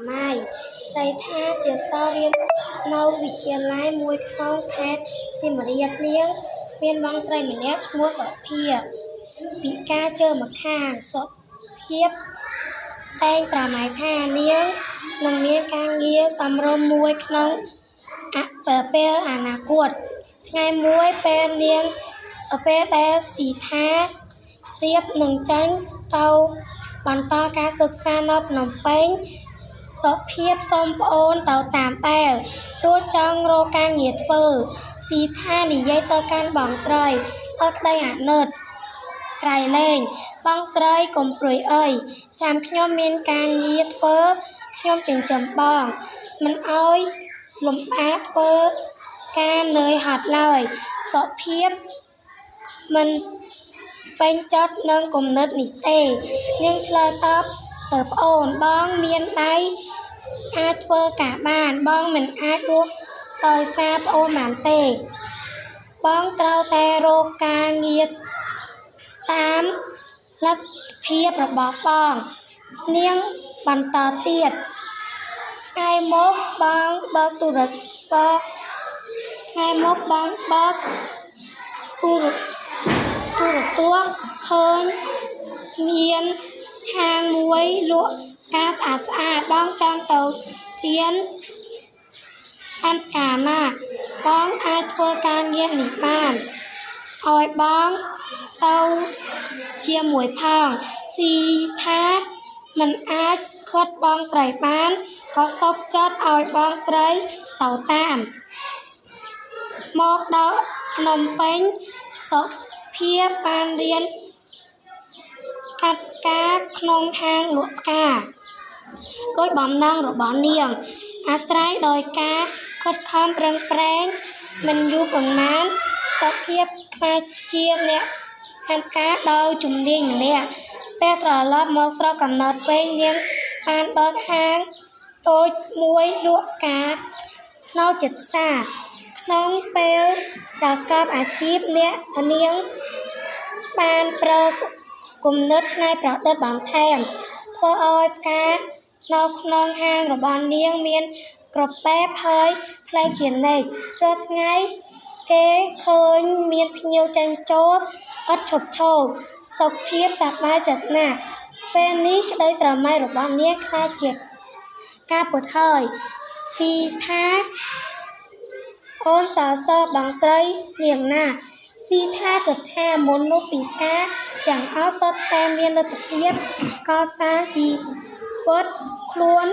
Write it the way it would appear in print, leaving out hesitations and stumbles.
ម័យស្រីថាជាសិស្សរៀននៅវិទ្យាល័យមួយក្នុងខេត្តសៀមរាបនាងមានបងស្រីម្នាក់ឈ្មោះសុភាពិការជើងម្ខាងសុភាពតែងស្រមៃថានាងនឹងមានការងារសមរម្យមួយក្នុងពេលអនាគតថ្ងៃមួយពេលនាងពេលដែលស៊ីថារៀបនឹងចាញ់ទៅបន្តការសិក្សានៅភ្នំពេញសុភាពសុំប្អូនទៅតាមដែលព្រោះចង់រកការងារធ្វើស៊ីថានិយាយទៅកាន់បងស្រីឲ្យក្តីអាណិតក្រៃលែងបងស្រីកុំព្រួយអីចាំខ្ញុំមានការងារធ្វើខ្ញុំចិញ្ចឹមបងមិនឲ្យលំបាកធ្វើការនឿយហត់ឡើយសុភាពមិនពេញចិត្តនឹងគំនិតនេះទេនាងឆ្លើយតបទៅប្អូនបងមានដៃអាចធ្វើការបានបងមិនអាចរស់ដោយសារប្អូនបានទេបងត្រូវតែរកការងារតាមលទ្ធភាពរបស់បងនាងបន្តទៀតថ្ងៃមកបងបើកទូរស័ព្ទថ្ងៃមកបងបើកទូរទស្សន៍ឃើញមានហាងមួយលក់ការស្អាតស្អាតបងចង់ទៅរៀនកាន់ការណាបងអាចធ្វើការងារនេះបានឲ្យបងទៅជាមួយផងស៊ីថាមិនអាចឃាត់បងស្រីបានក៏សុខចិត្តឲ្យបងស្រីទៅតាមមកដល់ភ្នំពេញសុភាពបានរៀនកាត់ការក្នុងហាងលក់ផ្កាដោយបំណងរបស់នាងអាស្រ័យដោយការខិតខំប្រឹងប្រែងមិនយូរប៉ុន្មានសុភាពក្លាយជាអ្នកហាត់ការដោយជំនាញម្នាក់ពេលត្រឡប់មកស្រុកកំណើតវិញនាងបានបើកហាងតូចមួយលក់ផ្កានៅជិតផ្សារក្នុងពេលប្រកបអាជីពអ្នកនាងបានប្រើគំនិតច្នៃប្រឌិតបន្ថែមធ្វើឲ្យផ្កានៅក្នុងហាងរបស់នាងមានក្រពេបហើយប្លែកជានិច្ចរាល់ថ្ងៃគេឃើញមានភ្ញៀវចេញចូលឥតឈប់ឈរសុភាពសប្បាយចិត្តណាស់ពេលនេះក្តីស្រមៃរបស់នាងក្លាយជាការពិតហើយស៊ីថាអូនសរសើរបងស្រីនាងណាស់ស៊ីថាគិតថាមនុស្សពិការទាំងអស់សុទ្ធតែមានលទ្ធភាពកសាងជីវិតខ្លួន